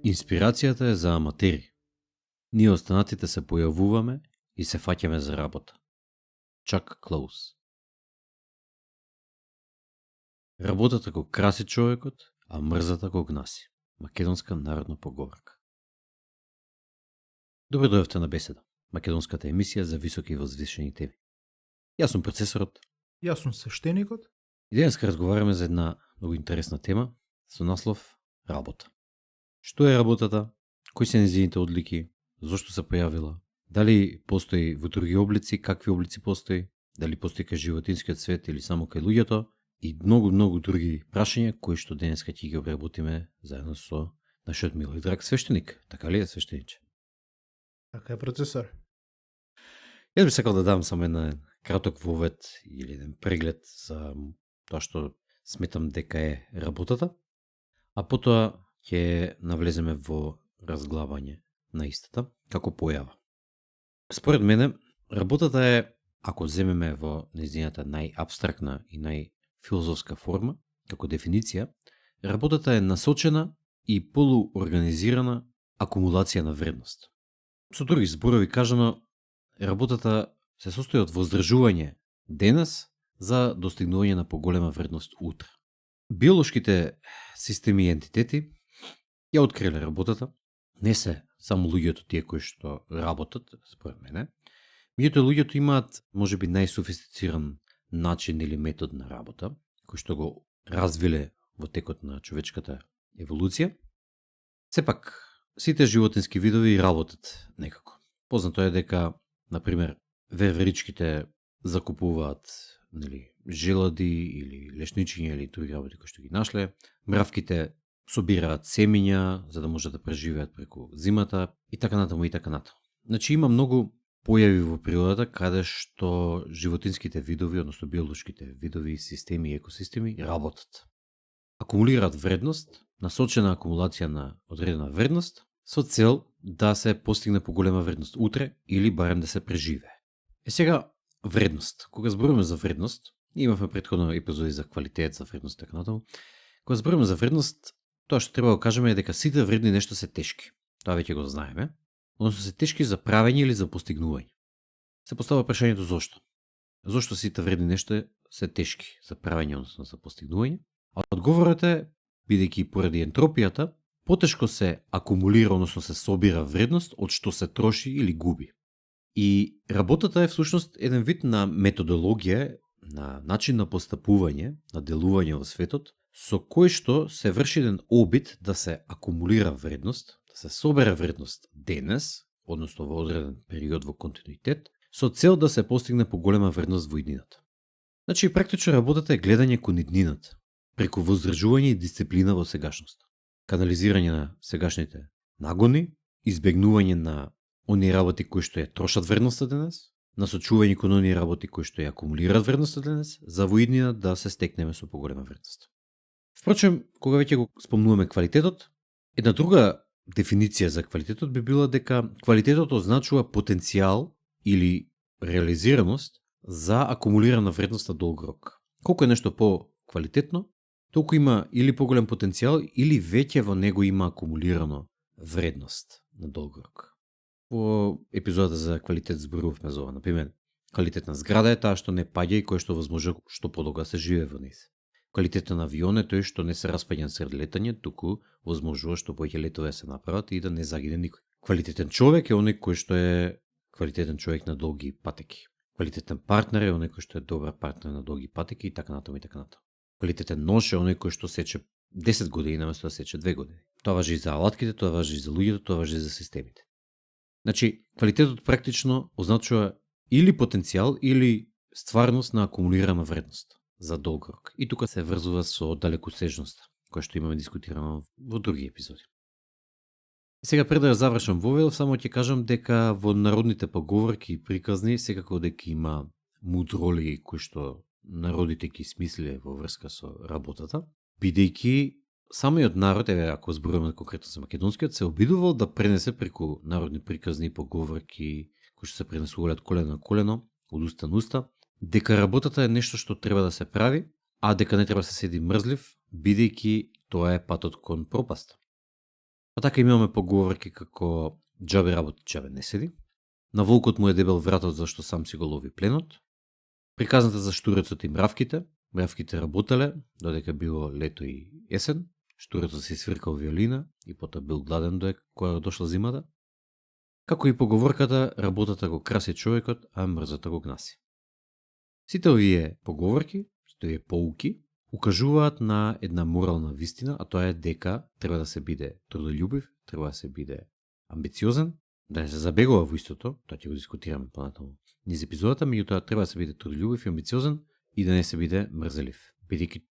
Инспирацијата е за аматери. Ние останатите се појавуваме и се фаќаме за работа. Чак Клоус. Работата го краси човекот, а мрзата го гнаси. Македонска народна поговорка. Добро дојавте на Беседа, македонската емисија за високи и возвишени теми. Јас сум процесорот. Јас сум свештеникот. И денеска разговараме за една многу интересна тема со наслов работа. Што е работата? Кои се нејзините одлики? Зошто се појавила? Дали постои во други облици? Какви облици постои? Дали постои кај животинскиот свет или само кај луѓето? И многу други прашања кои што денеска ќе ги обработиме заедно со нашиот мил и драг свештеник. Така ли е, свештениче? Така е, процесор. Јас би сакал да дам само еден краток вовед или еден преглед за тоа што сметам дека е работата, а потоа ќе навлеземе во разглавање на истата како појава. Според мене, работата е, ако земеме во нејзината најабстрактна и најфилозофска форма, како дефиниција, работата е насочена и полуорганизирана акумулација на вредност. Со други зборови кажано, работата се состои од воздржување денес за достигнување на поголема вредност утре. Биолошките системи и ентитети ја откриле работата. Не се само луѓето тие кои што работат, според мене. Меѓутоа луѓето имаат можеби најсофистициран начин или метод на работа, кој што го развиле во текот на човечката еволуција. Сепак, сите животински видови работат некако. Познато е дека, например, верверичките закупуваат желади или лешничиња или други работи кои што ги нашле. Мравките собираат семиња за да можат да преживеат преку зимата и така натаму и така натаму. Значи има многу појави во природата каде што животинските видови, односно биолошките видови, системи и екосистеми работат. Акумулираат вредност, насочена акумулација на одредена вредност со цел да се постигне поголема вредност утре или барем да се преживее. Сега вредност. Кога зборуваме за вредност, имавме претходно епизоди за квалитет, за вредност и така натаму. Кога зборуваме за вредност, тоа што треба да кажеме е дека сите вредни нешто се тешки. Тоа веќе го знаеме. Односно се тешки за правење или за постигнување. Се поставува прашањето зошто. Зошто сите вредни нешта се тешки за правење, односно за постигнување? А одговорот е, бидејќи поради ентропијата, потешко се акумулира, односно се собира вредност од што се троши или губи. И работата е всушност еден вид на методологија, на начин на постапување, на делување во светот, со кој што се врши еден обид да се акумулира вредност, да се собере вредност денес, односно во одреден период во континуитет, со цел да се постигне поголема вредност во иднината. Значи, практично работата е гледање кон иднината, преку воздржување и дисциплина во сегашност, канализирање на сегашните нагони, избегнување на оние работи кои што ја трошат вредноста денес, насочување кон оние работи кои што ја акумулираат вредноста денес, за во иднина да се стекнеме со поголема вредност. Впрочем, кога веќе го спомнуваме квалитетот, една друга дефиниција за квалитетот би била дека квалитетот означува потенцијал или реализираност за акумулирана вредност на долг рок. Колку е нешто по-квалитетно, толку има или поголем потенцијал или веќе во него има акумулирано вредност на долг рок. Во епизодата за квалитет зборувавме за ова. Например, квалитет на зграда е таа што не паѓа и кој што возможува што подолго се живее во неј. Квалитетот на авион е тој што не се распаѓа сред летање, туку возможува што повеќе летови се направат и да не загине никој. Квалитетен човек е оној кој што е квалитетен човек на долги патеки. Квалитетен партнер е оној кој што е добар партнер на долги патеки и така натаму и така натаму. Квалитетен нож е оној кој што сече 10 години наместо да сече 2 години. Тоа важи и за алатките, тоа важи и за луѓето, тоа важи и за системите. Значи, квалитетот практично означува или потенцијал или стварност на акумулирана вредност за долг рок. И тука се врзува со далекосежноста, која што имаме дискутирано во други епизоди. Сега пред да завршам воведов, само ќе кажам дека во народните поговорки и приказни секако дека има мудроли кои што народите ги смислиле во врска со работата, бидејќи самиот народ, ако зборуваме конкретно за македонскиот, се обидувал да пренесе преку народни приказни и поговорки кои што се пренесувале од колено на колено, од уста на уста, дека работата е нешто што треба да се прави, а дека не треба да се седи мрзлив, бидејќи тоа е патот кон пропаст. Па така имаме поговорки како џабе работи, џабе не седи. На волкот му е дебел вратот зашто сам си го лови пленот. Приказната за штурецот и мравките. Мравките работеле, додека било лето и есен. Штурецот си свиркал виолина и потоа бил гладен додека која дошла зимата. Како и поговорката, работата го краси човекот, а мрзата го гнаси. Сите овие поговорки, овие поуки, укажуваат на една морална вистина, а тоа е дека треба да се биде трудолюбив, треба да се биде амбициозен, да не се забегува во истото, тоа ќе го дискутираме понатаму низ епизодата, меѓутоа треба да се биде трудолюбив и амбициозен и да не се биде мрзелив. Бидејќи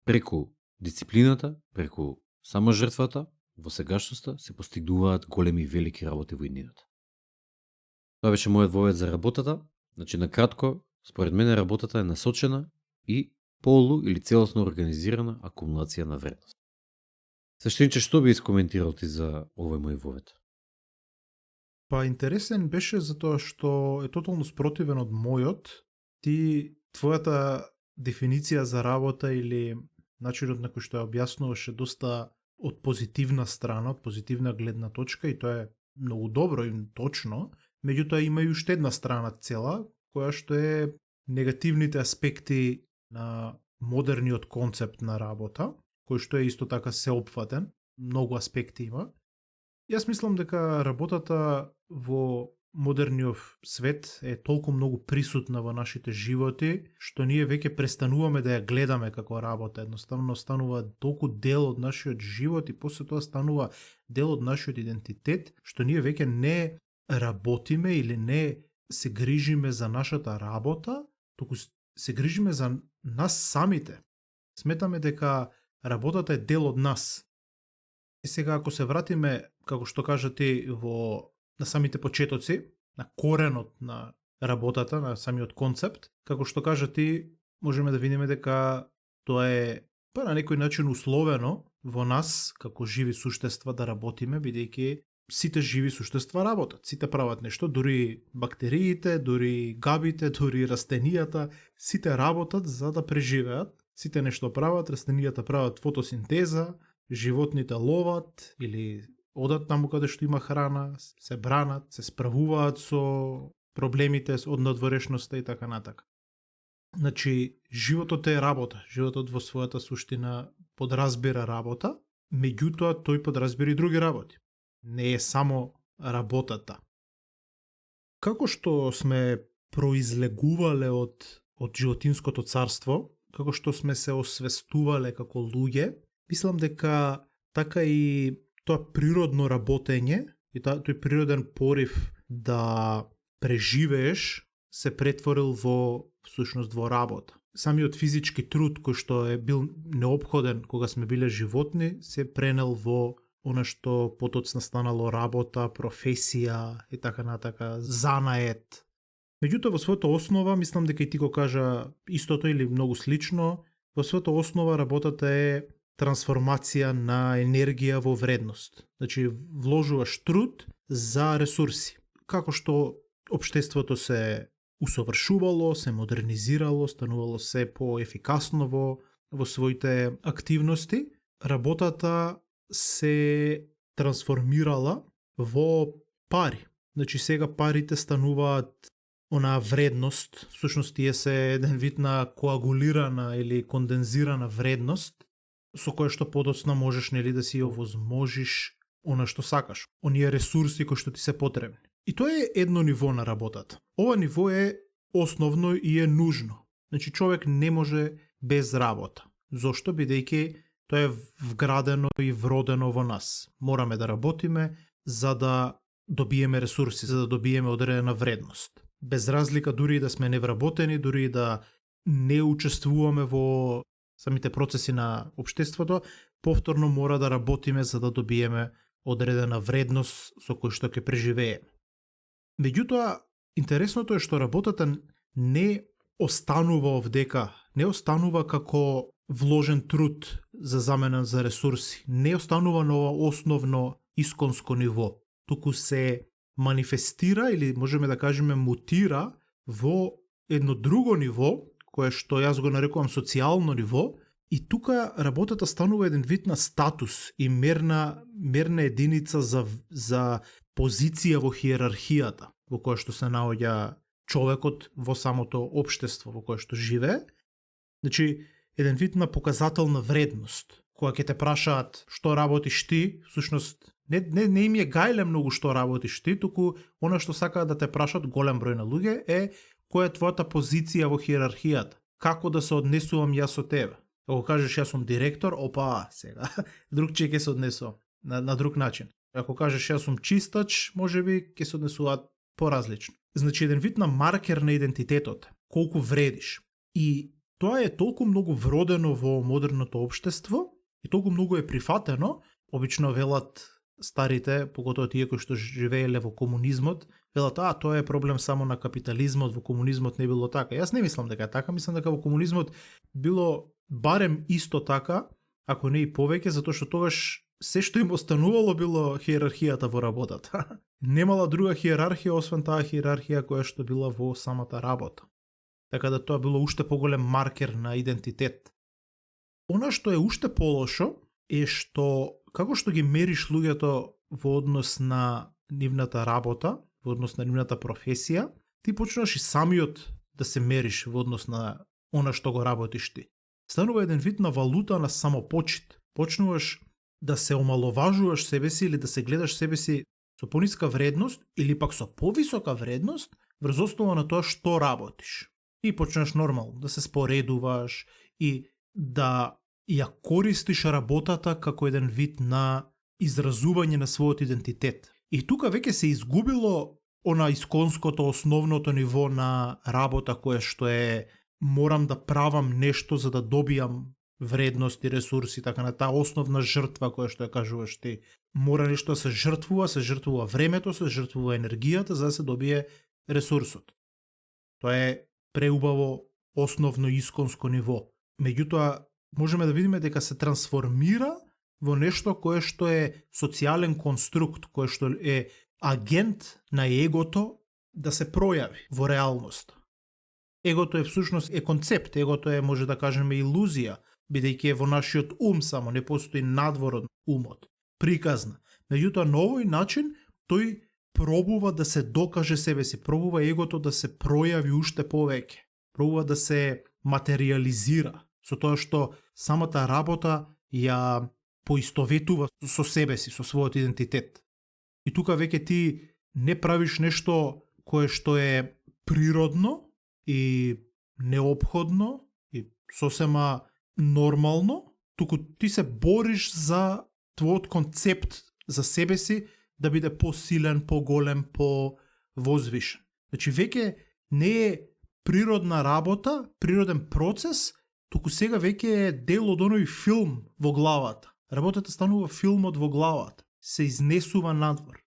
преку дисциплината, преку саможртвата, во сегашноста се постигнуваат големи и велики работи во иднината. Тоа беше мојот вовед за работата. Значи, на кратко, според мене работата е насочена и полу или целосно организирана акумулација на вредност. Свештениче, што би искоментирал ти за овој мој вовед? Па интересен беше затоа што е тотално спротивен од мојот. Твојата дефиниција за работа или начинот на кој што ја објаснуваше доста од позитивна страна, од позитивна гледна точка, и тоа е многу добро и точно, меѓутоа има и уште една страна цела, која што е негативните аспекти на модерниот концепт на работа, кој што е исто така сеопфатен, многу аспекти има. Јас мислам дека работата во модерниот свет е толку многу присутна во нашите животи, што ние веќе престануваме да ја гледаме како работа. Едноставно станува толку дел од нашиот живот и после тоа станува дел од нашиот идентитет, што ние веќе не работиме или не се грижиме за нашата работа, туку се грижиме за нас самите. Сметаме дека работата е дел од нас. И сега, ако се вратиме, како што кажа ти, на самите почетоци, на коренот на работата, на самиот концепт, како што кажа ти, можеме да видиме дека тоа е на некој начин условено во нас, како живи суштества, да работиме, бидејќи сите живи суштества работат, сите прават нешто, дури бактериите, дури габите, дури растенијата, сите работат за да преживеат, сите нешто прават, растенијата прават фотосинтеза, животните ловат или одат таму каде што има храна, се бранат, се справуваат со проблемите од надворешноста и така натака. Значи, животот е работа, животот во својата суштина подразбира работа, меѓутоа тој подразбира и други работи. Не е само работата. Како што сме произлегувале од животинското царство, како што сме се освестувале како луѓе, мислам дека така и тоа природно работење и тој природен порив да преживееш се претворил всушност во работа. Самиот физички труд кој што е бил неопходен кога сме биле животни се пренел во она што потоцна станало работа, професија и така натака, занает. Меѓутоа во својата основа, мислам дека и ти го кажа истото или многу слично, во својата основа работата е трансформација на енергија во вредност. Значи, вложуваш труд за ресурси. Како што општеството се усовршувало, се модернизирало, станувало се поефикасно во своите активности, работата се трансформирала во пари. Значи, сега парите стануваат онаа вредност, всушност тие се еден вид на коагулирана или кондензирана вредност, со која што подоцна можеш да си овозможиш она што сакаш, оние ресурси кои што ти се потребни. И тоа е едно ниво на работата. Ова ниво е основно и е нужно. Значи, човек не може без работа. Зошто? Бидејќи тоа е вградено и вродено во нас. Мораме да работиме за да добиеме ресурси, за да добиеме одредена вредност. Без разлика, дури да сме невработени, дури да не учествуваме во самите процеси на општеството, повторно мора да работиме за да добиеме одредена вредност со кој што ќе преживееме. Меѓутоа, интересното е што работата не останува овдека, не останува како вложен труд за замена за ресурси, не останува на ова основно исконско ниво, туку се манифестира или можеме да кажеме мутира во едно друго ниво, кое што јас го нарекувам социјално ниво, И тука работата станува еден вид на статус и мерна единица за позиција во хиерархијата во која што се наоѓа човекот во самото општество во кое што живее. Значи, еден вид на показател на вредност. Кога ќе те прашаат што работиш ти, всушност не им е гајле многу што работиш ти, туку она што сакаат да те прашат голем број на луѓе е која е твојата позиција во хиерархијата. Како да се однесувам јас со тебе? Ако кажеш јас сум директор, опа, сега друг ќе се однесувам на друг начин. Ако кажеш јас сум чистач, можеби ќе се однесуваат поразлично. Значи еден вид на маркер на идентитетот, колку вредиш. И тоа е толку многу вродено во модерното општество и толку многу е прифатено, обично велат старите, поготоа тие кои што живееле во комунизмот, велат, тоа е проблем само на капитализмот, во комунизмот не било така. Јас не мислам дека е така, мислам дека во комунизмот било барем исто така, ако не и повеќе, затоа што тогаш се што им останувало било хиерархијата во работата. Немала друга хиерархија освен таа хиерархија која што била во самата работа. Така да тоа било уште поголем маркер на идентитет. Она што е уште полошо е што како што ги мериш луѓето во однос на нивната работа, во однос на нивната професија, ти почнуваш и самиот да се мериш во однос на она што го работиш ти. Станува еден вид на валута на самопочит. Почнуваш да се омаловажуваш себе си или да се гледаш себе си со пониска вредност или пак со повисока вредност врз основа на тоа што работиш. И почнеш нормално да се споредуваш и да ја користиш работата како еден вид на изразување на својот идентитет. И тука веќе се изгубило она исконското основното ниво на работа кое што е морам да правам нешто за да добијам вредност и ресурси, така на таа основна жртва која што ја кажуваш ти. Мора нешто да се жртвува времето, се жртвува енергијата за да се добие ресурсот. Тоа е преубаво основно исконско ниво. Меѓутоа, можеме да видиме дека се трансформира во нешто кое што е социјален конструкт, кое што е агент на егото да се пројави во реалност. Егото е всушност концепт, егото е може да кажеме илузија, бидејќи е во нашиот ум само, не постои надвор од умот, приказна. Меѓутоа на овој начин тој пробува да се докаже себе си, пробува егото да се пројави уште повеќе, пробува да се материализира со тоа што самата работа ја поистоветува со себе си, со својот идентитет. И тука веќе ти не правиш нешто кое што е природно и неопходно и сосема нормално, туку ти се бориш за твојот концепт за себе си да биде посилен, поголем, повозвишен. Значи веќе не е природна работа, природен процес, туку сега веќе е дел од оној филм во главата. Работата станува филмот во главата, се изнесува надвор.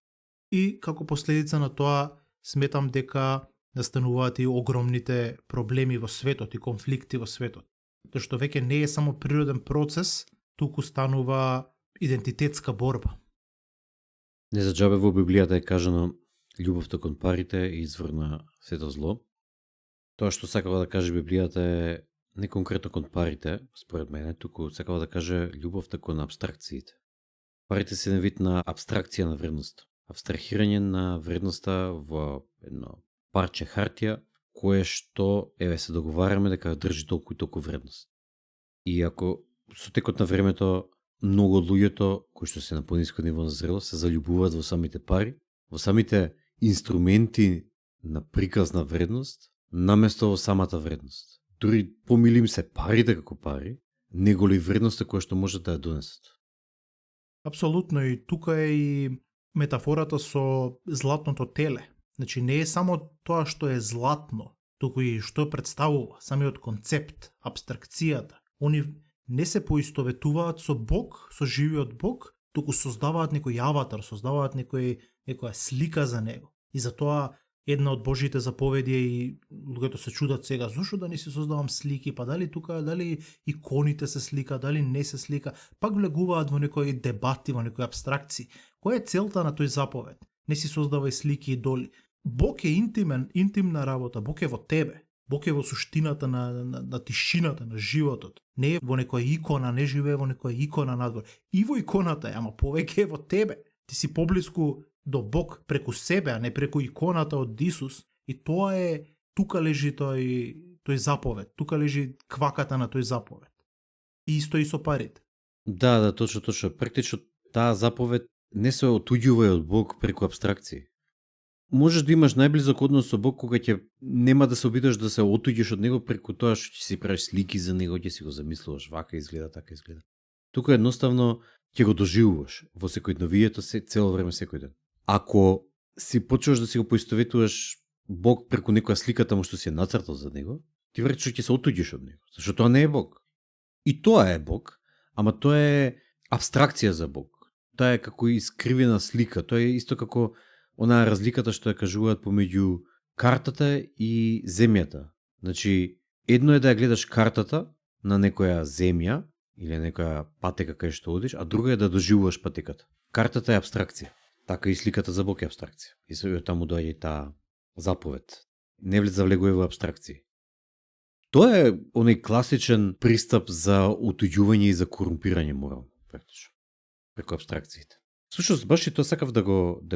И како последица на тоа сметам дека настануваат и огромните проблеми во светот и конфликти во светот. Тоа што веќе не е само природен процес, туку станува идентитетска борба. Не за џабе во Библијата е кажано љубовта кон парите е извор на сето зло. Тоа што сакава да каже Библијата е не конкретно кон парите, според мене, туку сакава да каже љубовта кон абстракциите. Парите се еден вид на абстракција на вредност. Абстрахирање на вредноста во едно парче хартија, кое што, се договараме дека држи толку и толку вредност. И ако со текот на времето многу од луѓето кои што се на пониско ниво на зрелост се заљубуваат во самите пари, во самите инструменти на приказна вредност, наместо во самата вредност. Дури помили им се парите како пари, него ли вредноста која што може да ја донесат. Апсолутно, и тука е и метафората со златното теле. Значи не е само тоа што е златно, туку и што представува, самиот концепт, абстракцијата. Они не се поистоветуваат со Бог, со живиот Бог, туку создаваат некој аватар, создаваат некоја слика за него. И затоа една од Божите заповеди и луѓето се чудат сега, зошто да не си создавам слики, па дали тука, дали иконите се слика, дали не се слика, пак влегуваат во некои дебати, во некои абстракции. Која е целта на тој заповед? Не си создавај слики и доли. Бог е интимна работа, Бог е во тебе. Бог е во суштината на тишината, на животот. Не е во некоја икона, не живее во некоја икона надвор. И во иконата е, ама повеќе е во тебе. Ти си поблиску до Бог преку себе, а не преку иконата од Исус. И тоа е, тука лежи тој заповед. Тука лежи кваката на тој заповед. И исто и со парите. Да, точно. Практично таа заповед не се отуѓува од Бог преку абстракции. Можеш да имаш најблизок однос со Бог кога ќе нема да се обидеш да се отуѓиш од него преку тоа што ќе си правиш слики за него, ќе си го замислуваш, вака изгледа, така изгледа. Тука едноставно ќе го доживуваш во секојдневието цело време секој ден. Ако си почнеш да си го поистоветуваш Бог преку некоја слика таму што си е нацртал за него, ти веројатно ќе се отуѓиш од него, зашто тоа не е Бог. И тоа е Бог, ама тоа е абстракција за Бог. Тоа е како искривена слика, тоа е исто како онаа разликата што ја кажуваат помеѓу картата и земјата. Значи, едно е да ја гледаш картата на некоја земја или некоја патека кај што одиш, а друго е да доживуваш патеката. Картата е абстракција, така и сликата за Бог е абстракција. И се таму доаѓа и таа заповед. Не завлегува во абстракции. Тоа е оној класичен пристап за утуѓување и за корумпирање морално, практично, преку абстракциите. Всушност, баш и тоа сакав да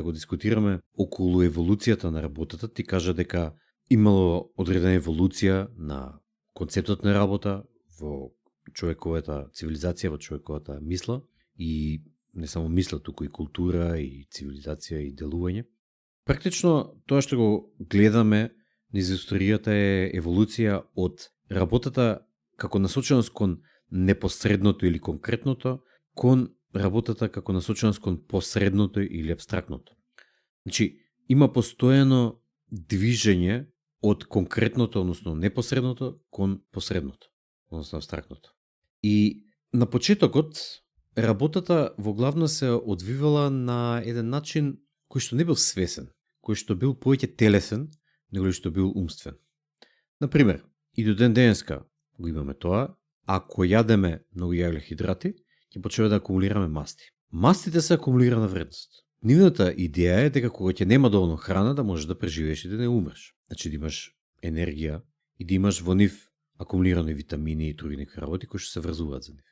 го дискутираме околу еволуцијата на работата. Ти кажа дека имало одредена еволуција на концептот на работа во човековата цивилизација, во човековата мисла и не само мисла, туку и култура, и цивилизација, и делување. Практично, тоа што го гледаме низ историјата е еволуција од работата како насоченост кон непосредното или конкретното, кон работата како насоченост кон посредното или абстрактното. Значи, има постојано движење од конкретното, односно непосредното, кон посредното, односно абстрактното. И на почетокот, работата во главна се одвивала на еден начин кој што не бил свесен, кој што бил повеќе телесен, него што бил умствен. Например, и до ден денеска го имаме тоа, ако јадеме многу јаглехидрати, ќе почнеме да акумулираме масти. Мастите се акумулирана вредност. Нивната идеја е дека кога ќе нема доволно храна да можеш да преживееш и да не умреш. Значи да имаш енергија и да имаш во нив акумулирани витамини и други некои работи кои што се врзуваат за нив.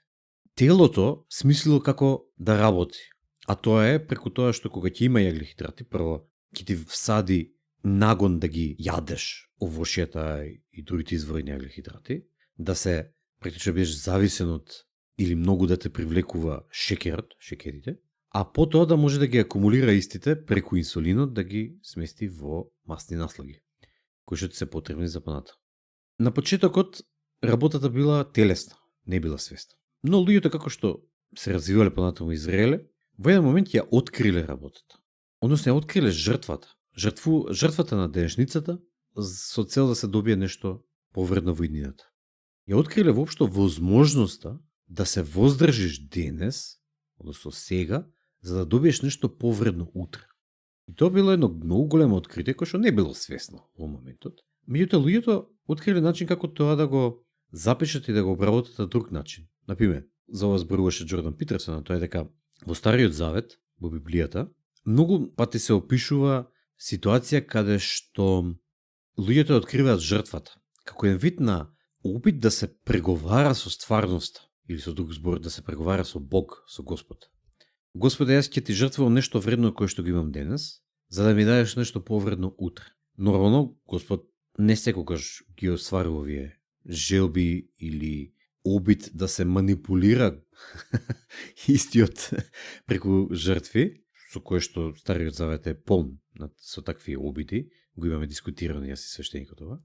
Телото смислило како да работи, а тоа е преку тоа што кога ќе има јаглехидрати, прво ќе ти всади нагон да ги јадеш овошјата и другите извори на јаглехидрати, да се практично бидеш зависен од или многу да те привлекува шекерите, а потоа да може да ги акумулира истите преку инсулинот да ги смести во масни наслаги, кои што ти се потребни за поната. На почетокот работата била телесна, не била свесна. Но луѓето како што се развивале понатаму и зреле, во еден момент ја откриле работата. Односно ја откриле жртвата. Жртвата на денешницата со цел да се добие нешто повредно во иднината. Ја откриле воопшто возможноста да се воздржиш денес, односно сега, за да добиеш нешто повредно утре. И тоа било едно многу големо откритие кој што не било свесно во моментот. Меѓутоа луѓето откриле начин како тоа да го запишат и да го обработат на друг начин. Например, за ова зборуваше Џордан Питерсон, тоа е дека во Стариот Завет, во Библијата, многу пати се опишува ситуација каде што луѓето откриваат жртвата како еден вид на опит да се преговара со стварноста, или со друг збор да се преговара со Бог, со Господ. Господе, јас ќе ти жртвувам нешто вредно кое што го имам денес, за да ми дадеш нешто повредно утре. Нормално, Господ не секогаш ги остварува овие желби или обид да се манипулира истиот преку жртви, со кое што Стариот Завет е полн со такви обиди, го имаме дискутирано јас и свештеникот ова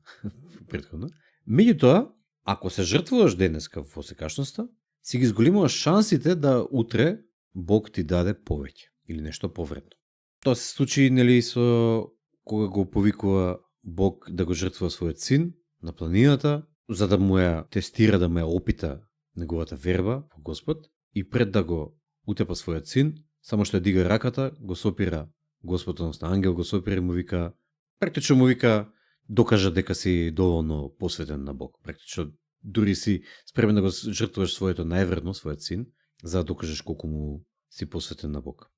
претходно. Меѓутоа, ако се жртвуваш денеска во секашноста, си ги зголемуваш шансите да утре Бог ти даде повеќе или нешто повредно. Тоа се случи нели со кога го повикува Бог да го жртвува својот син на планината, за да му ја тестира, да му ја опита неговата верба во Господ, и пред да го утепа својот син, само што ја дига раката, го сопира Господ, односно ангел го сопира и му вика, практично му вика, докажа дека си доволно посветен на Бог. Практично дури си спремен да го жртвуваш своето највредно, својот син, за да докажеш колку му си посветен на Бог.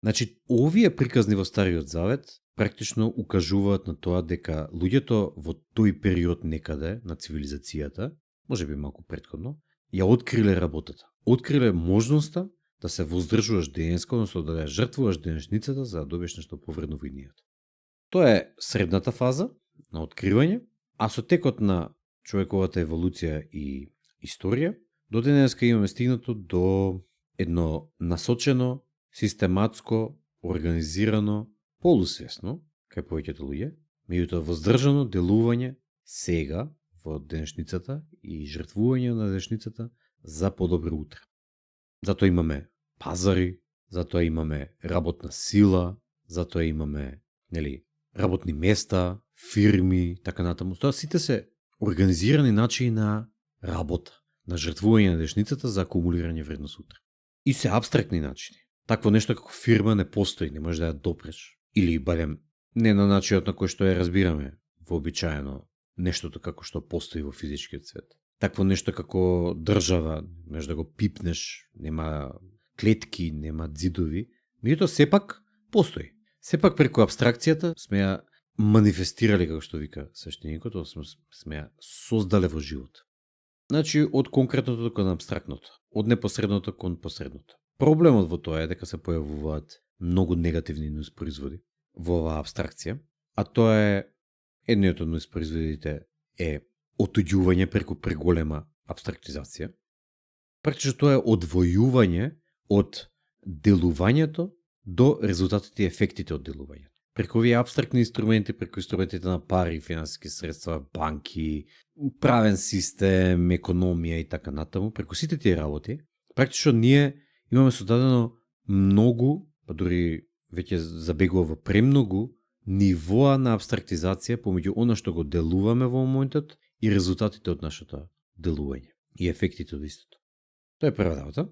Значи, овие приказни во Стариот Завет практично укажуваат на тоа дека луѓето во тој период некаде на цивилизацијата, може би малку претходно, ја откриле работата. Откриле можноста да се воздржуваш денеска, односно да ја жртвуваш денешницата за да добиеш нешто повредно во иднијата. Тоа е средната фаза на откривање, а со текот на човековата еволуција и историја, до денеска имаме стигнато до едно насочено, систематско, организирано, полусвесно, кај повеќето луѓе, меѓутоа воздржано делување сега во денешницата и жртвување на денешницата за подобро утре. Затоа имаме пазари, затоа имаме работна сила, затоа имаме, работни места, фирми, така натаму. Тоа сите се организирани начини на работа, на жртвување на денешницата за акумулирање вредност утре. И се апстрактни начини. Такво нешто како фирма не постои, не можеш да ја допреш. Или барем не на начинот на кој што ја разбираме вообичаено нештото како што постои во физичкиот свет. Такво нешто како држава, можеш да го пипнеш, нема клетки, нема ѕидови, меѓутоа сепак постои. Сепак преку апстракцијата сме ја манифестирали, како што вика свештеникот, сме ја создале во живот. Значи, од конкретното кон апстрактното, од непосредното кон посредното. Проблемот во тоа е дека се појавуваат многу негативни нуспроизводи во оваа апстракција, а тоа е едниот од нуспроизводите е отуѓување преку преголема апстрактизација. Практично тоа е одвојување од делувањето до резултатите и ефектите од делувањето. Преку овие апстрактни инструменти, преку инструментите на пари, финансиски средства, банки, правен систем, економија и така натаму, преку сите тие работи, практично ние имаме создадено многу, па дури веќе забегува во премногу, нивоа на абстрактизација помеѓу она што го делуваме во моментот и резултатите од нашето делување и ефектите од истото. Тоа е прва работа.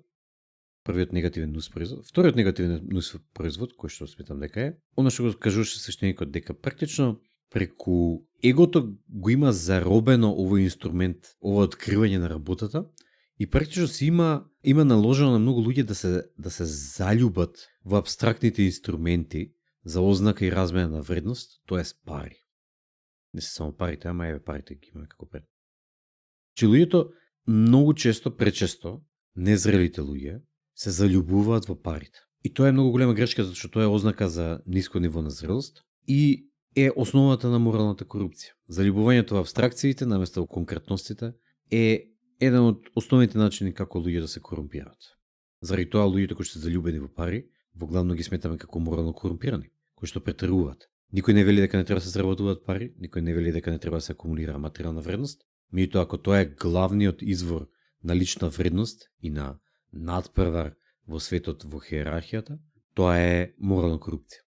Првиот негативен нуспроизвод. Вториот негативен нуспроизвод, кој што сметам дека е, она што го кажуваше свештеникот, дека практично преку егото го има заробено овој инструмент, ова откривање на работата и практично си има наложено на многу луѓе да се заљубат во апстрактните инструменти за ознака и размена на вредност, тоа е пари. Не се само парите, ама еве парите ги имаме како пред. Че луѓето многу често, пречесто, незрелите луѓе се заљубуваат во парите. И тоа е многу голема грешка, затоа што тоа е ознака за ниско ниво на зрелост и е основата на моралната корупција. Заљубувањето во апстракциите наместо во конкретностите е еден од основните начини како луѓе да се корумпираат. Заради тоа луѓето кои што се заљубени во пари, во главно ги сметаме како морално корумпирани, кои што претеруваат. Никој не вели дека не треба да се заработуваат пари, никој не вели дека не треба да се акумулира материјална вредност, меѓутоа ако тоа е главниот извор на лична вредност и на надпревар во светот во хиерархијата, тоа е морална корупција.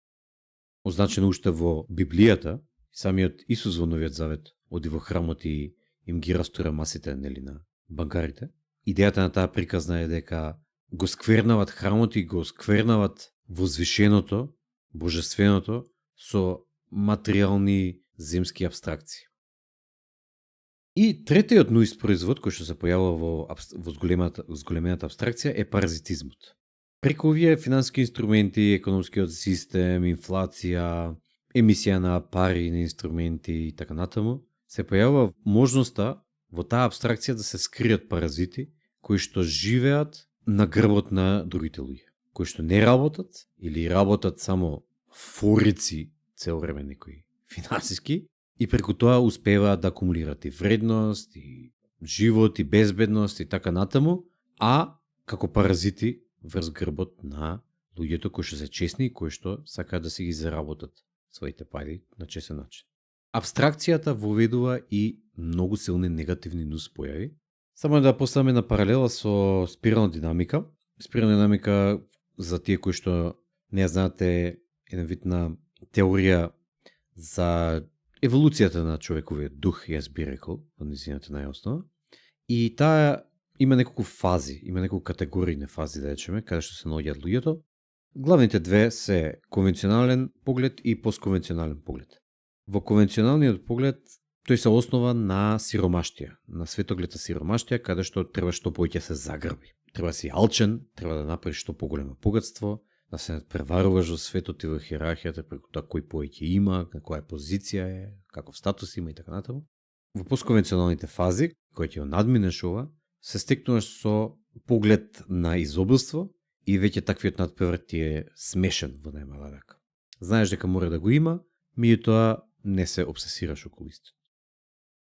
Означено уште во Библијата, самиот Исус во Новиот Завет оди во храмот и им ги растура масите на банкарите. Идејата на таа приказна е дека го сквернават храмот и го сквернават возвишеното, божественото со материјални земски апстракции. И третиот нуиспроизвод кој што се појавува во зголемената абстракција е паразитизмот. Преку овие финансиски инструменти, економскиот систем, инфлација, емисија на пари, на инструменти и така натаму, се појавува можноста во таа абстракција да се скријат паразити кои што живеат на грбот на другите луѓе, кои што не работат или работат само форици цел време некои финансиски и преку тоа успеваат да акумулираат и вредност, и живот, и безбедност и така натаму, а како паразити врз грбот на луѓето кои што се честни и кои што сакаат да си ги заработат своите пари на честен начин. Абстракцијата воведува и многу силни негативни нуспојави. Само да поставиме на паралела со спирална динамика. Спирална динамика, за тие кои што не знаете, еден вид на теорија за еволуцијата на човековиот дух, јас би рекол, во низината најоснова. И таа има неколку фази, има неколку категоријни фази, да речеме, каде што се наоѓаат луѓето. Главните две се конвенционален поглед и постконвенционален поглед. Во конвенционалниот поглед тој се основа на сиромаштија, на светогледна сиромаштија, каде што треба што повеќе се загрби. Треба да си алчен, треба да направиш што поголемо богатство, да се надпреваруваш во светот и во хиерархијата преку тоа кој повеќе има, на која позиција е, каков статус има и така натаму. Во постконвенционалните фази, кои ќе надминеш ова, се стекнуваш со поглед на изобилство и веќе таквиот надпревар ти е смешен во најмала рака. Знаеш дека мора да го има, меѓутоа не се обсесираш околу истото.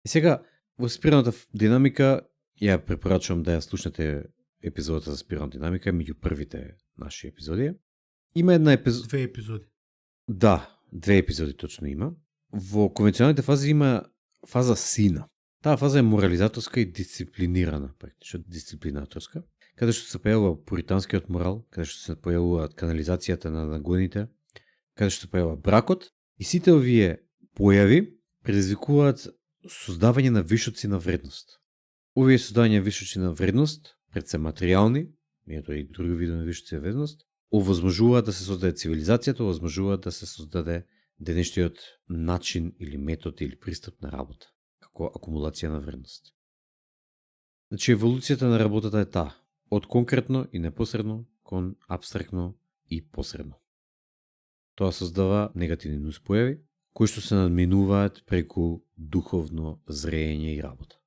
И сега, во спираната динамика, ја препорачувам да ја слушнете епизодата за спирана динамика, меѓу првите наши епизоди. Има една епизода... 2 епизоди. Да, 2 епизоди точно има. Во конвенционалните фази има фаза сина. Таа фаза е морализаторска и дисциплинирана, практично дисциплинаторска, каде што се појавува пуританскиот морал, каде што се појавува канализацијата на нагоните, каде што се појавува бракот, и сите овие појави предизвикуваат создавање на вишоци на вредност. Овие создавање на вишоци на вредност, пред се материјални, меѓутоа и други видови на вишоци на вредност, овозможуваат да се создаде цивилизацијата, овозможуваат да се создаде денешниот начин или метод или пристап на работа, како акумулација на вредност. Значи, еволуцијата на работата е таа, од конкретно и непосредно кон абстрактно и посредно. Тоа создава негативни нуспојави, кои што се надминуваат преку духовно зреење и работа.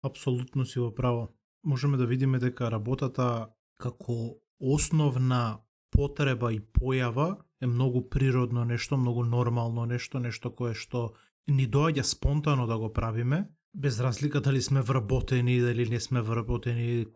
Апсолутно си во право. Можеме да видиме дека работата како основна потреба и појава е многу природно нешто, многу нормално нешто, нешто кое што ни доаѓа спонтано да го правиме, без разлика дали сме вработени, дали не сме вработени,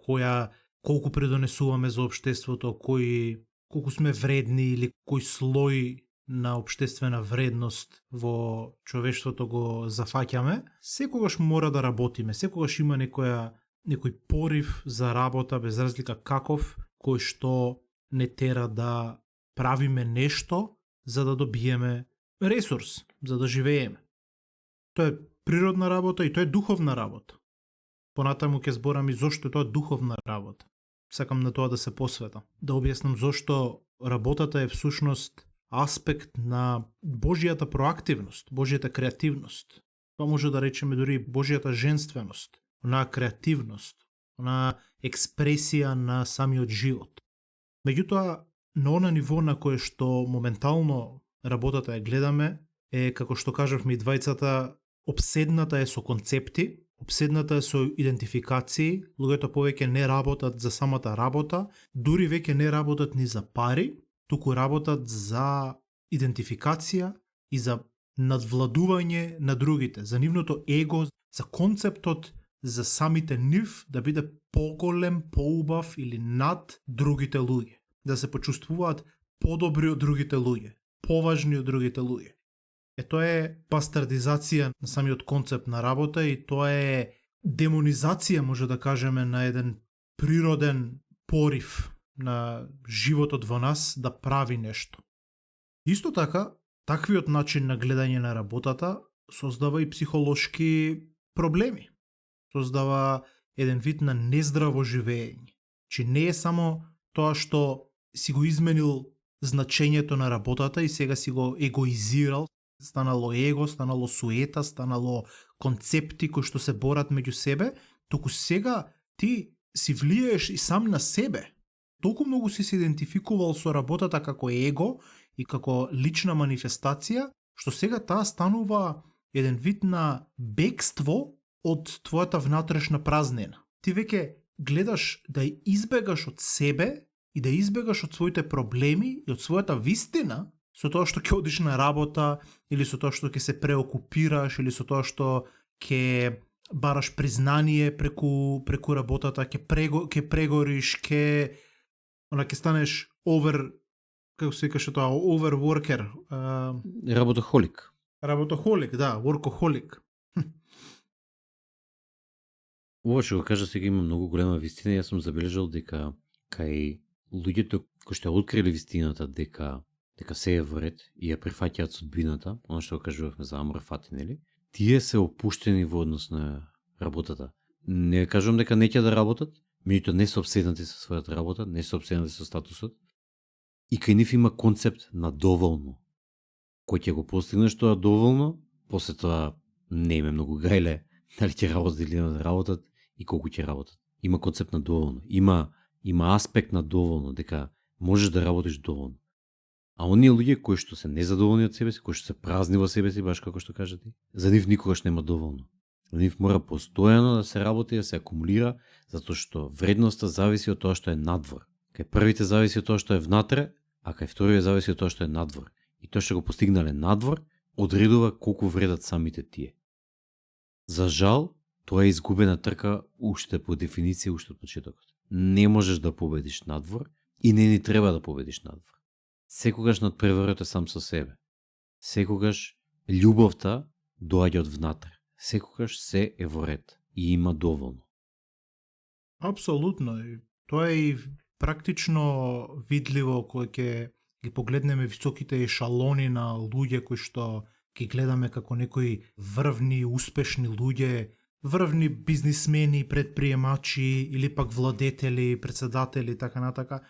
колку предонесуваме за општеството, колку сме вредни или кој слој на општествена вредност во човештвото го зафаќаме, секогаш мора да работиме, секогаш има некој порив за работа, без разлика каков, кој што не тера да правиме нешто за да добиеме ресурс, за да живееме. Тоа е природна работа и тоа е духовна работа. Понатаму ќе зборам и зошто тоа е духовна работа. Сакам на тоа да се посветам. Да објаснам зошто работата е всушност аспект на Божјата проактивност, Божјата креативност. Тоа може да речеме дури Божјата женственост, на креативност, на експресија на самиот живот. Меѓутоа, на она ниво на кое што моментално работата ја гледаме, е, како што кажавме и двајцата, обседната е со концепти, обседната е со идентификации, луѓето повеќе не работат за самата работа, дури веќе не работат ни за пари, туку работат за идентификација и за надвладување на другите, за нивното его, за концептот за самите нив да биде поголем, поубав или над другите луѓе, да се почувствуваат подобри од другите луѓе, поважни од другите луѓе. Тоа е бастардизација на самиот концепт на работа и тоа е демонизација, може да кажеме, на еден природен порив на животот во нас да прави нешто. Исто така, таквиот начин на гледање на работата создава и психолошки проблеми. Создава еден вид на нездраво живење. Че не е само тоа што си го изменил значењето на работата и сега си го егоизирал, станало его, станало суета, станало концепти кои што се борат меѓу себе, туку сега ти си влијаеш и сам на себе. Толку многу си се идентификувал со работата како его и како лична манифестација, што сега таа станува еден вид на бегство од твојата внатрешна празнина. Ти веќе гледаш да избегаш од себе и да избегаш од своите проблеми и од својата вистина со тоа што ќе одиш на работа или со тоа што ќе се преокупираш или со тоа што ќе бараш признание преку работата, ќе прегориш, ќе станеш како се каже тоа, overworker. Работохолик. Работохолик, да, workaholic. Ова што го кажа сега има многу голема вистина. Јас сум забележал дека кај луѓето кои што открили вистината дека се е во ред и ја прифаќаат судбината, оно што го кажувавме за Амор Фати, нели? Тие се опуштени во однос на работата. Не кажувам дека не ќе да работат, меѓутоа не се обседнати со својата работа, не се обседнати со статусот. И кај нив има концепт на доволно. Кој ќе го постигнеш тоа доволно, после тоа не име многу гајле дали ќе работат или не да работат и колку ќе работат. Има концепт на доволно. Има има аспект на доволно, дека можеш да работиш доволно. А оние луѓе кои што се незадоволни од себе си, кои што се празни во себе си, баш како што кажа ти, за нив никогаш нема доволно. За нив мора постојано да се работи, да се акумулира, затоа што вредноста зависи од тоа што е надвор. Кај првите зависи од тоа што е внатре, а кај вториот зависи од тоа што е надвор. И тоа што го постигнале надвор, одредува колку вредат самите тие. За жал, тоа е изгубена трка уште по дефиниција, уште од почетокот. Не можеш да победиш надвор и не ни треба да победиш надвор. Секогаш надпреварот е сам со себе. Секогаш љубовта доаѓа од внатре. Секогаш се е во ред и има доволно. Апсолутно. Тоа е и практично видливо кога ќе ги погледнеме високите ешалони на луѓе кои што ги гледаме како некои врвни, успешни луѓе, врвни бизнисмени, предприемачи или пак владетели, председатели, така натака.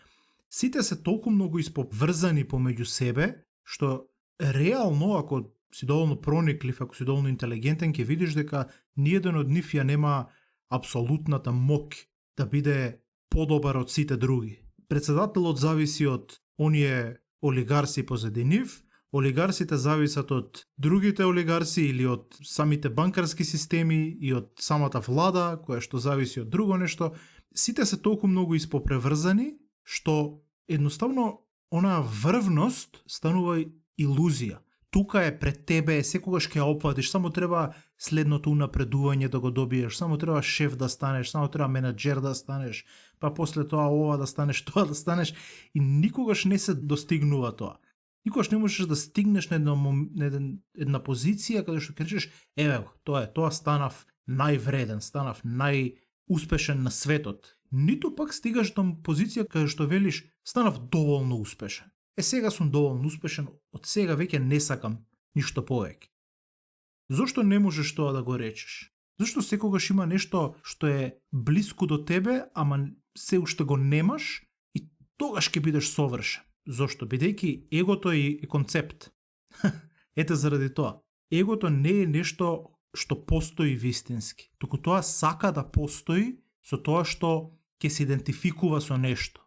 Сите се толку многу исповрзани помеѓу себе, што реално, ако си доволно прониклив, ако си доволно интелигентен, ќе видиш дека ниеден од нив ја нема апсолутната мок да биде подобар од сите други. Председателот зависи од оние олигарси позади нив, олигарсите зависат од другите олигарси или од самите банкарски системи и од самата влада, која што зависи од друго нешто. Сите се толку многу испопреврзани, што едноставно онаа врвност станува илузија. Тука е пред тебе, секогаш ќе ја опфатиш, само треба следното унапредување да го добиеш, само треба шеф да станеш, само треба менаџер да станеш, па после тоа ова да станеш, тоа да станеш и никогаш не се достигнува тоа. Никогаш не можеш да стигнеш на една позиција каде што кажеш, еве го, тоа станав највреден, станав најуспешен на светот. Ниту пак стигаш до позиција каде што велиш, станав доволно успешен. Сега сум доволно успешен, од сега веќе не сакам ништо повеќе. Зошто не можеш тоа да го речеш? Зошто секогаш има нешто што е блиску до тебе, ама се уште го немаш и тогаш ќе бидеш совршен? Зошто? Бидејќи егото е концепт. Ете заради тоа. Егото не е нешто што постои вистински, туку тоа сака да постои со тоа што ќе се идентификува со нешто.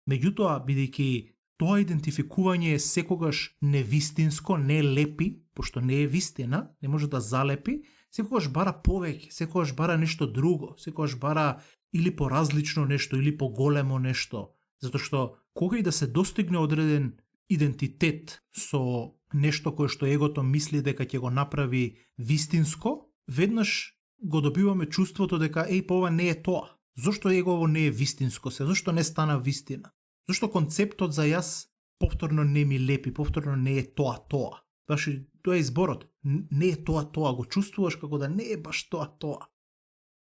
Меѓутоа, бидејќи тоа идентификување е секогаш невистинско, не лепи, пошто не е вистина, не може да залепи, секогаш бара повеќе, секогаш бара нешто друго, секогаш бара или поразлично нешто, или поголемо нешто. Затоа што кога и да се достигне одреден идентитет со нешто кое што егото мисли дека ќе го направи вистинско, веднаш го добиваме чувството дека ова не е тоа. Зошто егово не е вистинско се? Зошто не стана вистина? Зошто концептот за јас повторно не ми лепи, повторно не е тоа. Баш и тоа е изборот. Не е тоа, го чувствуваш како да не е баш тоа.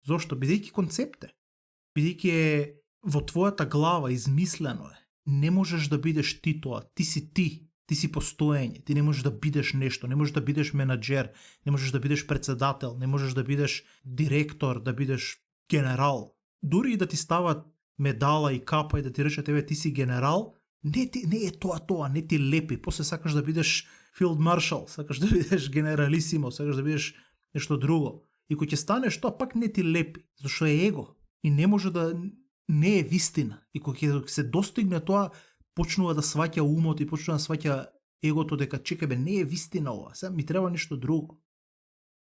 Зошто? Бидејќи концепт е. Бидејќи е во твојата глава измислено е. Не можеш да бидеш ти тоа. Ти си постоење. Ти не можеш да бидеш нешто, не можеш да бидеш менаџер, не можеш да бидеш председател, не можеш да бидеш директор, да бидеш генерал. Дури и да ти стават медала и капа и да ти речат ти си генерал, не е тоа, не ти лепи. После сакаш да бидеш филд маршал, сакаш да бидеш генералисимо, сакаш да бидеш нешто друго. И кога ќе станеш тоа пак не ти лепи, зашто е его и не може да не е вистина. И кога ќе се достигне тоа, почнува да сваќа умот и почнува да сваќа егото дека чекај не е вистина ова, сега ми треба нешто друго.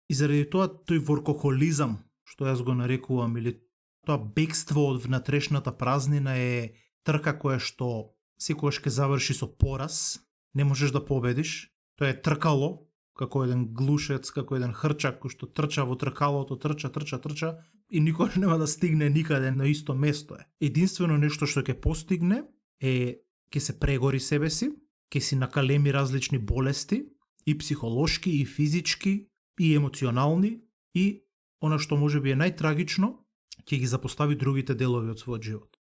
И заради тоа тој воркохолизам, што јас го нарекувам, или тоа бегство од внатрешната празнина е трка која што секогаш ќе заврши со пораз, не можеш да победиш, тоа е тркало, како еден глушец, како еден хрчак кој што трча во тркалото, трча и никогаш нема да стигне никаде на исто место е. Единствено нешто што ќе постигне е ќе се прегори себе си, ќе си накалеми различни болести, и психолошки, и физички, и емоционални, и она што можеби е најтрагично, ќе ги запостави другите делови од својот живот.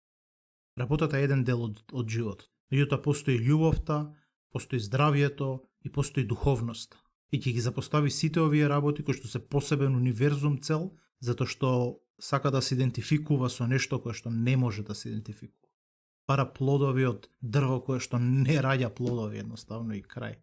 Работата е еден дел од животот. Меѓутоа постои љубовта, постои здравието и постои духовноста. И ќе ги запостави сите овие работи кои што се посебен универзум цел, затоа што сака да се идентификува со нешто кое што не може да се идентификува. Бара плодови од дрво кое што не раѓа плодови едноставно и крај.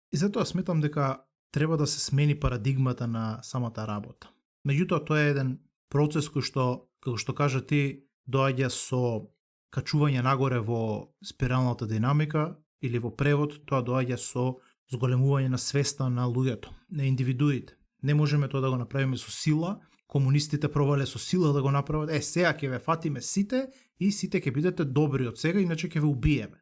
И затоа сметам дека треба да се смени парадигмата на самата работа. Меѓутоа тоа е еден процес кој што, како што кажа ти, доаѓа со качување нагоре во спиралната динамика, или во превод тоа доаѓа со зголемување на свеста на луѓето, на индивидуите. Не можеме тоа да го направиме со сила. Комунистите пробале со сила да го направат. Сега ќе ве фатиме сите и сите ќе бидете добри од сега, иначе ќе ве убиеме.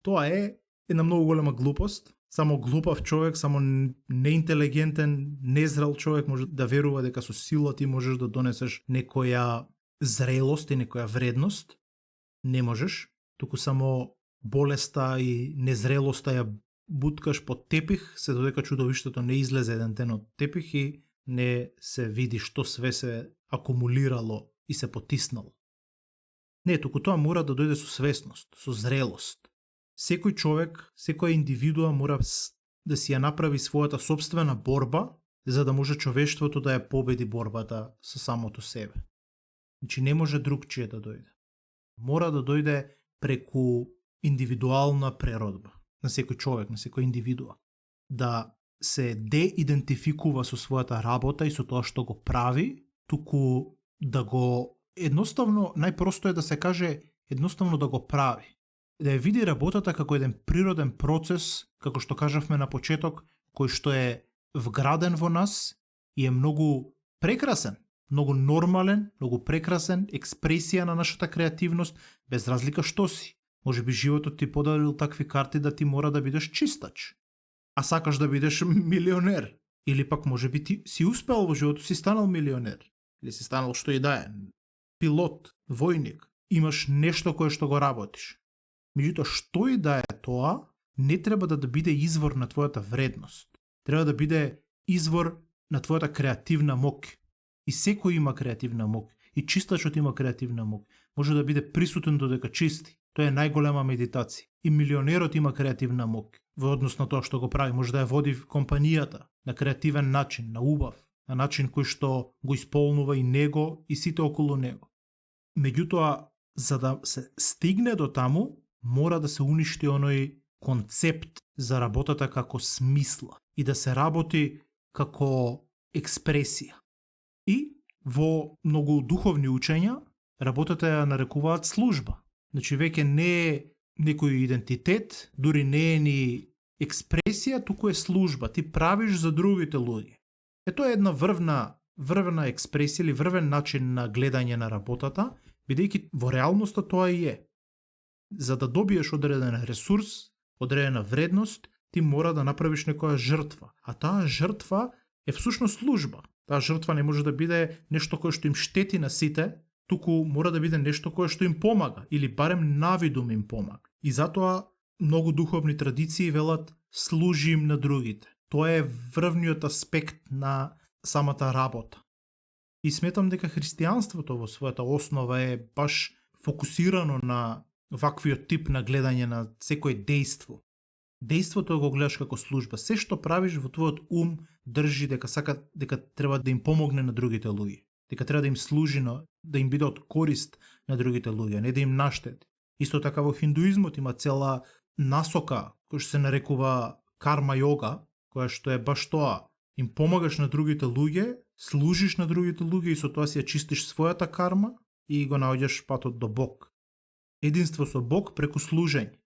Тоа е една многу голема глупост. Само глупав човек, само неинтелигентен, незрел човек може да верува дека со сила ти можеш да донесеш некоја зрелост и некоја вредност. Не можеш, туку само болеста и незрелоста ја буткаш под тепих, се додека чудовиштето не излезе еден ден од тепих и не се види што све се акумулирало и се потиснало. Не, туку тоа мора да дојде со свесност, со зрелост. Секој човек, секоја индивидуа мора да си ја направи својата сопствена борба, за да може човештвото да ја победи борбата со самото себе. Значи не може другчие да дојде. Мора да дојде преку индивидуална преродба на секој човек, на секој индивидуа. Да се деидентификува со својата работа и со тоа што го прави, туку да го едноставно, најпросто е да се каже едноставно да го прави. Да ја види работата како еден природен процес, како што кажавме на почеток, кој што е вграден во нас и е многу прекрасен, многу нормален, многу прекрасен, експресија на нашата креативност, без разлика што си. Може би животот ти подарил такви карти да ти мора да бидеш чистач, а сакаш да бидеш милионер. Или пак може би ти си успел во животот, си станал милионер. Или си станал што и да е, пилот, војник. Имаш нешто кое што го работиш. Меѓутоа, што и да е тоа, не треба да биде извор на твојата вредност. Треба да биде извор на твојата креативна мок. И секој има креативна мок. И чистачот има креативна мок. Може да биде присутен додека чисти. Тоа е најголема медитација. И милионерот има креативна мок во однос на тоа што го прави. Може да ја води компанијата на креативен начин, на убав, на начин кој што го исполнува и него и сите околу него. Меѓутоа, за да се стигне до таму, мора да се уништи оној концепт за работата како смисла и да се работи како експресија. И во многу духовни учења работата ја нарекуваат служба. Значи веќе не е некој идентитет, дури не е ни експресија, туку е служба. Ти правиш за другите луѓе. Тоа е една врвна експресија или врвен начин на гледање на работата, бидејќи во реалноста тоа и е. За да добиеш одреден ресурс, одредена вредност, ти мора да направиш некоја жртва. А таа жртва е всушност служба. Таа жртва не може да биде нешто кое што им штети на сите, туку мора да биде нешто кое што им помага, или барем навидум им помага. И затоа многу духовни традиции велат служим на другите. Тоа е врвниот аспект на самата работа. И сметам дека христијанството во својата основа е баш фокусирано на ваквиот тип на гледање на секој дејство. Дејството го гледаш како служба. Се што правиш во твојот ум држи дека треба да им помогне на другите луѓе. Дека треба да им служи, да им биде од корист на другите луѓе, не да им наштети. Исто така во хиндуизмот има цела насока која што се нарекува карма йога, која што е баш тоа. Им помагаш на другите луѓе, служиш на другите луѓе и со тоа си ја чистиш својата карма и го наоѓаш патот до Бог. Единство со Бог преку служење.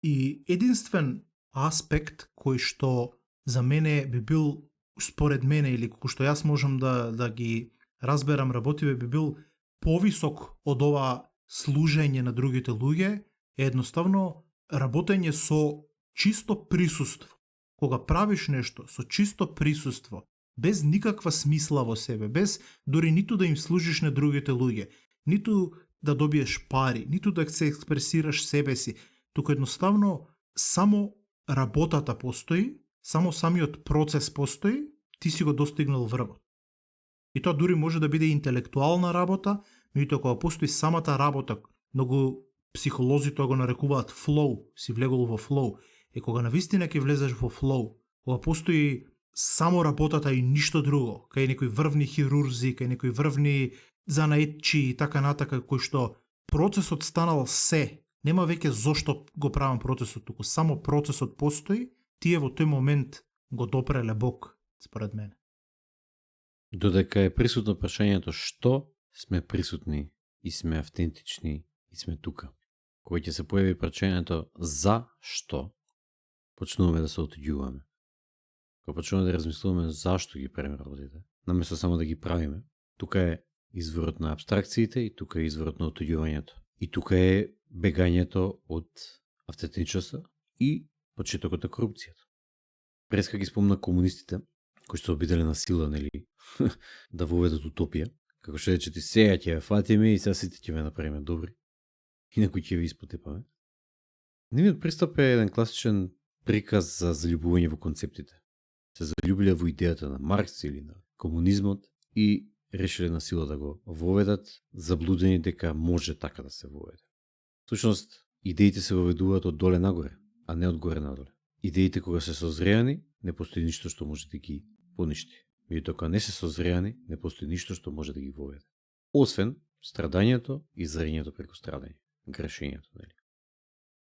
И единствен аспект кој што за мене би бил, според мене, или кој што јас можам да ги разберам работиве, би бил повисок од ова служење на другите луѓе, е едноставно работење со чисто присуство. Кога правиш нешто со чисто присуство, без никаква смисла во себе, без дори ниту да им служиш на другите луѓе, ниту да добиеш пари, ниту да се експресираш себе си, туку едноставно само работата постои, само самиот процес постои, ти си го достигнал врвот. И тоа дури може да биде интелектуална работа, меѓутоа кога постои самата работа, многу психолози тоа го нарекуваат флоу, си влегол во флоу. И кога навистина ќе влезеш во флоу, кога постои само работата и ништо друго, кај некои врвни хирурзи, кај некои врвни занаетчи и така натака, кој што процесот станал се, нема веќе зошто го правам процесот, туку само процесот постои, тие во тој момент го допреле Бог, според мене. Додека е присутно прашањето што сме присутни и сме автентични и сме тука. Кога ќе се појави прашањето зашто, почнуваме да се отуѓуваме. Кога почнуваме да размислуваме зашто ги правиме работите, наместо само да ги правиме, тука е изворот на абстракциите и тука е изворот на отуѓувањето. И тука е бегањето од автентичноста и почетокот на корупцијата. Преска ги спомна комунистите, кои што обиделе на сила, нели, да воведат утопија, како што рече ти сега ќе ја фатиме и сега сите ќе ве направиме добри, инаку ќе ви испотепаме. Нивниот пристап е еден класичен приказ за заљубување во концептите. Се заљубиле во идејата на Маркс или на комунизмот и решиле на сила да го воведат, заблудени дека може така да се воведе. Всушност, идеите се воведуваат од доле нагоре, а не од горе надоле. Идеите кога се созреани, не постои ништо што може да ги поништи. Меѓутоа кога не се созреани, не постои ништо што може да ги воведе. Освен страдањето и зрењето преку страдање, грешењето, нели?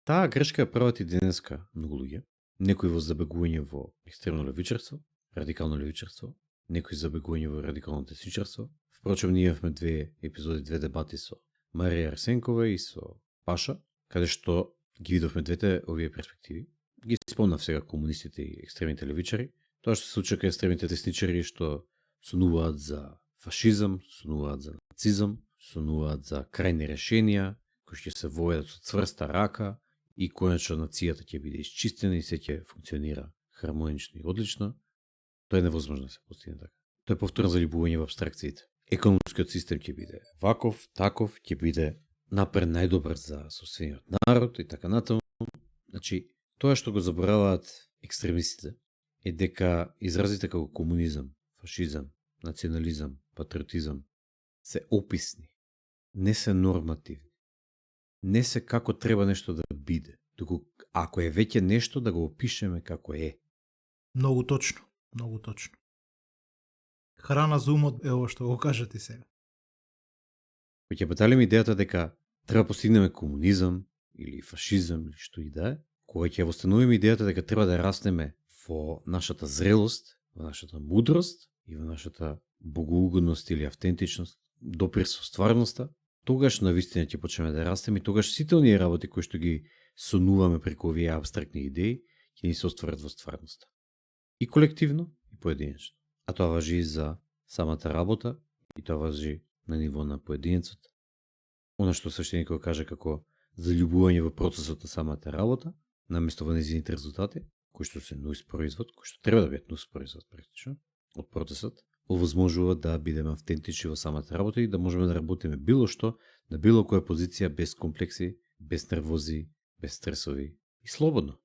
Таа грешка ја прават и денеска многу луѓе. Некои во забегување во екстремно левичарство, радикално левичарство, некои забегување во радикално десничарство. Впрочем, ние имавме две епизоди, две дебати со Марија Арсенкова и со Паша, каде што ги видовме двете овие перспективи. Ги спомнав сега комунистите и екстремните левичари. Тоа што се случува кај екстремните десничари што сонуваат за фашизам, сонуваат за нацизам, сонуваат за крајни решенија, кои ќе се воведат со цврста рака и конечно нацијата ќе биде исчистена и се ќе функционира хармонично и одлично. Тоа е невозможно да се постигне така. Тоа е повторно заљубување во абстракциите. Економскиот систем ќе биде ваков, таков, ќе биде напред најдобар за сопствениот народ и така натаму. Значи, тоа што го забораваат екстремистите е дека изразите како комунизам, фашизам, национализам, патриотизам се описни, не се нормативни. Не се како треба нешто да биде, туку ако е веќе нешто да го опишеме како е. Многу точно, многу точно. Храна за умот е ова што го кажете сега. Кога ќе баталиме идејата дека треба постигнеме комунизам или фашизам или што и да е, кога ќе востановиме идејата дека треба да раснеме во нашата зрелост, во нашата мудрост и во нашата богоугодност или автентичност, допир со стварноста, тогаш навистина ќе почнеме да растеме и тогаш сите оние работи кои што ги сонуваме преку овие абстрактни идеи ќе ни се остварат во стварноста. И колективно, и поединечно. А тоа важи и за самата работа, и тоа важи на ниво на поединецот. Она што свештеникот каже како заљубување во процесот на самата работа, наместо во нејзините резултати, кои што се нус производ, кои што треба да бидат нус производ практично од процесот, овозможува да бидеме автентични во самата работа и да можеме да работиме било што, на било која позиција, без комплекси, без нервози, без стресови и слободно.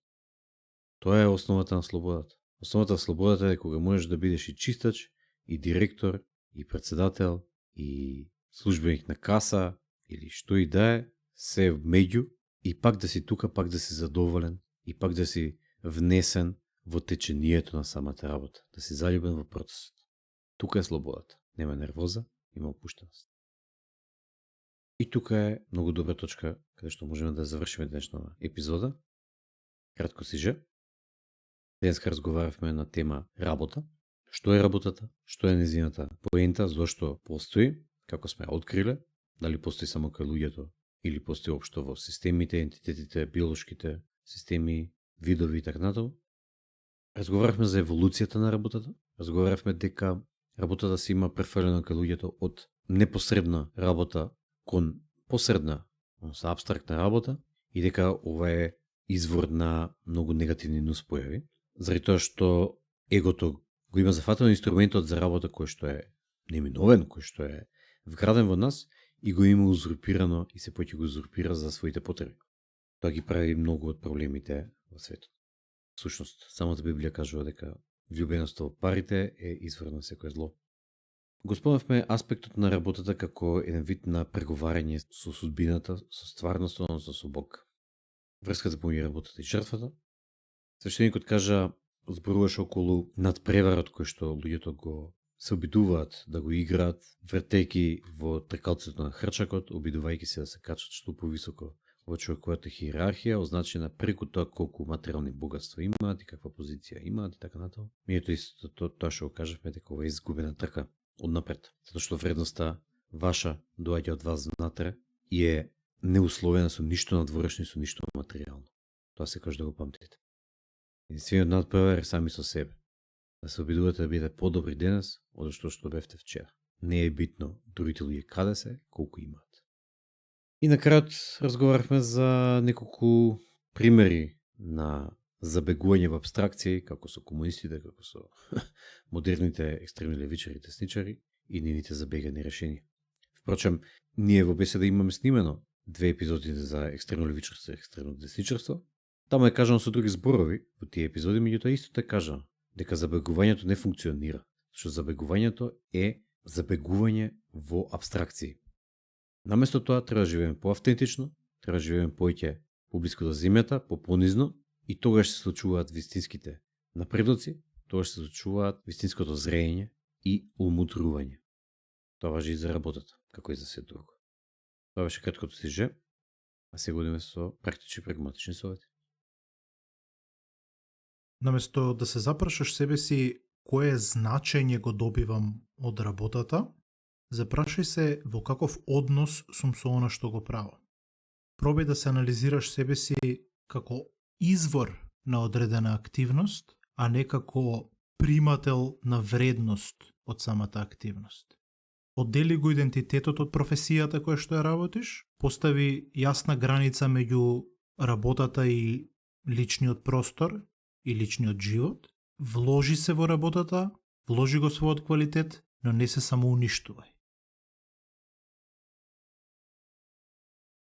Тоа е основата на слободата. Основата на слободата е кога можеш да бидеш и чистач, и директор, и председател, и службеник на каса, или што и да е, се меѓу, и пак да си тука, пак да си задоволен, и пак да си внесен во течението на самата работа, да си заљубен во процесот. Тука е слободата. Нема нервоза, има опуштеност. И тука е многу добра точка каде што можеме да завршиме денешната епизода. Кратко сиже. Денеска разговаравме на тема работа. Што е работата? Што е нејзината поента? Зошто постои? Како сме откриле? Дали постои само кај луѓето или постои општо во системите, ентитетите, биолошките системи, видови и така натаму? Разговаравме за еволуцијата на работата. Разговаравме дека работата се има префрлено кај луѓето од непосредна работа кон посредна, односно абстрактна работа, и дека ова е извор на многу негативни нуспојави, заради тоа што егото го има зафатено инструментот за работа кој што е неминовен, кој што е вграден во нас и го има узурпирано и се поќе го узурпира за своите потреби. Тоа ги прави многу од проблемите во светот. Всушност, самата Библија кажува дека влюбеноста во парите е извор на секое зло. Го спомнавме аспектот на работата како еден вид на преговарање со судбината, со стварноста, односно со Бог. Врската помеѓу работата и жртвата. Свештеникот кажа, зборуваше околу надпреварот кој што луѓето го се обидуваат да го играат, вртејки во тркалцето на хрчакот, обидувајќи се да се качат што повисоко во човековата хиерархија, означена преку тоа колку материјални богатства имаат и каква позиција имаат и така натаму. Меѓутоа исто тоа што го кажавме дека ова е изгубена трка однапред, затоа што вредноста ваша доаѓа од вас внатре и е неусловена со ништо надворешно и со ништо материјално. Тоа се каже да го памтите. Единствениот надпревар е сами со себе. Да се обидувате да бидете подобри денес од што бевте вчера. Не е битно другите луѓе каде се, колку имаат. И на крајот разговарахме за неколку примери на забегување во абстракции, како со комунистите, како со модерните екстремни левичари и десничари и нивните забегани решенија. Впрочем, ние во беседа имаме снимено 2 епизоди за екстремно левичарство и екстремно десничарство. Таму е кажано со други зборови во тие епизоди, меѓутоа исто е кажано дека забегувањето не функционира, што забегувањето е забегување во абстракции. Наместо тоа треба да живееме поавтентично, треба да живееме поиќе поблиску до земјата, понизно, и тогаш се случуваат вистинските напредоци, тогаш се случуваат вистинското зреење и умудрување. Тоа важи и за работата, како и за се друго. Тоа беше краткото стиже, а сега одиме со практични прагматични совети. Наместо да се запрашаш себе си кое значење го добивам од работата, запрашај се во каков однос сум со она што го правам. Пробај да се анализираш себе си како извор на одредена активност, а не како примател на вредност од самата активност. Оддели го идентитетот од професијата која што ја работиш, постави јасна граница меѓу работата и личниот простор и личниот живот, вложи се во работата, вложи го својот квалитет, но не се самоуништувај.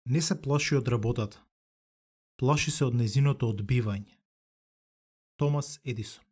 Не се плаши од работата. Плаши се од нејзиното одбивање. Томас Едисон.